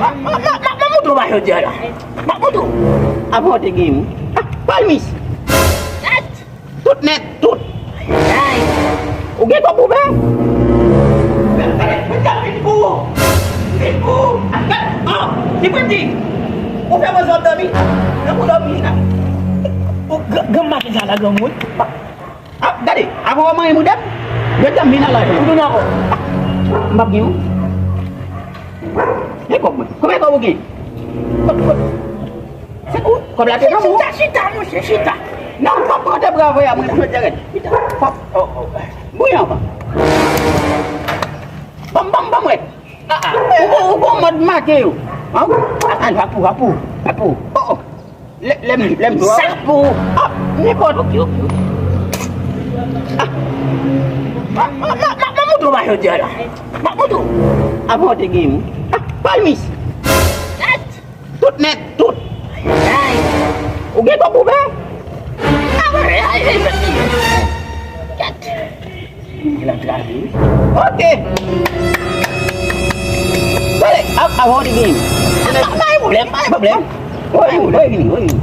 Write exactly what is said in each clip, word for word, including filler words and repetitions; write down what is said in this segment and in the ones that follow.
M ap montre w pa jodi a la. M ap montre w. Avan w te gen. Ah, palmis. Tout nèt, tout. Ay. Ou gen kòb ouvè? Gade, gade, gade, vin pou ou. Vin pou ou. Gade, oh, li pran di. Ou fè mwen zòb dòmi. Nan pou dòmi la. Ou gran, gran maten sa la, gran moun. Ah, gade, avan w manyen mouda m, yo t ap vin nan laj la. Ou tounen ankò. M p ap gen yon. Men kòb mwen. Konbyen kòb ou gen? Kot, kot? Se kou, kòb la te nan men w. Chita, chita, monchè, chita. Non, m p ap pran te bravo ya, mwen, mwen, jere. Chita. Pap, oh, oh. Bouyon, pa. Bam, bam, bam, wè. Ah, ah. Ou, ou, ou gon mòd make yo. An? Atann, pa pou, pa pou, pa pou. Oh, oh. Lè, lè m, lè m jwe. Sa pou. Ah, nenpòt. Ok, ok, ok. Ah. M ap, m ap, m ap, m ap montre w pa jodi a la. M ap montre w. Avan w te gen. Ah, palmis. Tout nèt, tout. Ay. Ou gen kòb ouvè? Ah, ay, ay, ay, ay. Gad. Li antrave, wi. Ok. Gade, a, avan w te gen. Pa gen pwoblèm, pa gen pwoblèm. Woy, woy, vini, woy, vini.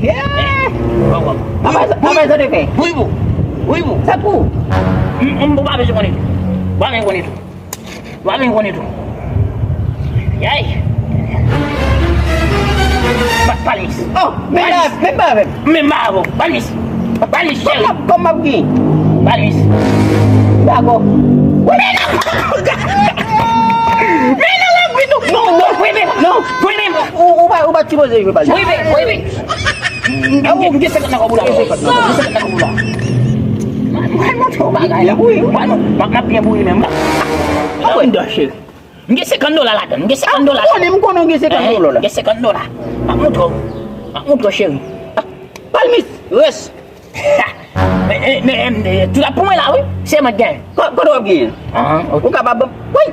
Yeah. Bon, bon. Apa, apa sa te fè? Wi, bon. Wi, bon. Sa pou? M, m, m pa bezwen konnen tou. Pa bezwen konnen tou. Ou pa menm konnen tou. Yay! Pa, palmis. Oh, menm pa, menm pa avè m. Menm pa avè w. Palmis. Palmis, cheri. Kòb m ap, kòb m ap gen. Palmis. Dakò. Men non! Men non, la, men non! Non, non, wi, men non! Wi, men! Ou, ou pa, ou pa t sipoze jwe palmis. Wi, men, wi, men! M gen senkant nan kòb ou la. M gen senkant nan kòb ou la. Mwen, mwen, mwen, mwen, bagay la. Wi, wi. Mwen, mwen, mwen, mwen, byen bouyi menm. Mwen, mwen, cheri. M gen senkant dola ladan. M gen senkant dola. Ah, m konnen, m konnen w gen senkant dola la. M gen senkant dola. M ap montre w. M ap montre w, cheri. Palmis, rès. Men, men, men, tout ap pou mwen la, wi. Se mwen k genyen. Ko-, kote w ap genyen? Ah, ok. Ou kapab ban m. Wi.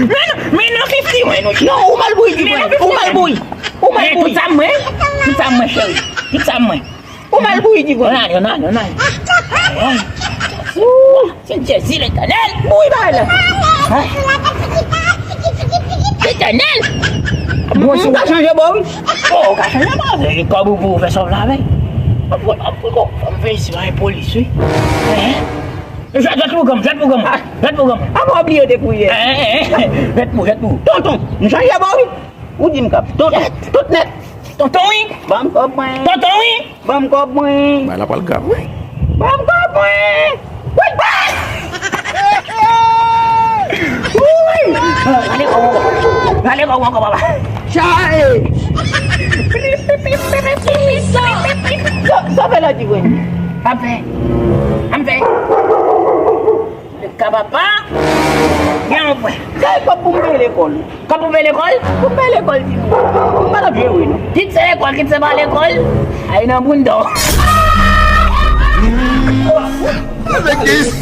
Men non, men non, fifty, men non. Non, ou mal bouyi, di mwen. Ou mal bouyi. Ou mal bouyi. Tout sa mwen. Tout sa mwen, cheri. Tout sa mwen. Ou mal bouyi, di mwen. Ann ale, ann ale, ann ale. Ooh. Se Jezi Letènèl. Bouyi bagay la. Letènèl. Bon, si w ka chanje bò, wi. Oh, ou ka chanje bò. E kòb ou pou fè sòm la, wi. Ap, ap, ap, fè isi, pa gen polis, wi. Jwèt, jwèt pou granm, jwèt pou granm. Jwèt pou granm. Apa w bliye depi yè? Jwèt pou, jwèt pou. Tonton, m chanje bò, wi. Ou di m kap. Tonton, tout nèt. Tonton, wi. Ban m kòb mwen. Tonton, wi. Ban m kòb mwen. Bagay la pral grav, wi. Ban m kòb mwen. Wi, ban! Wi! Gade kòb mwen ankò. Gade kòb mwen ankò, papa. Chae! Sa, sa fè la di mwen. Anfè. Anfè. Ka papa, gen yon pwen. Kay kòb pou m peye lekòl. Kòb pou peye lekòl? Pou m peye lekòl timoun. M pa t ap jwe wi non. Kit se lekòl, kit se pa lekòl. Ay nan bounda w. Nèg isi.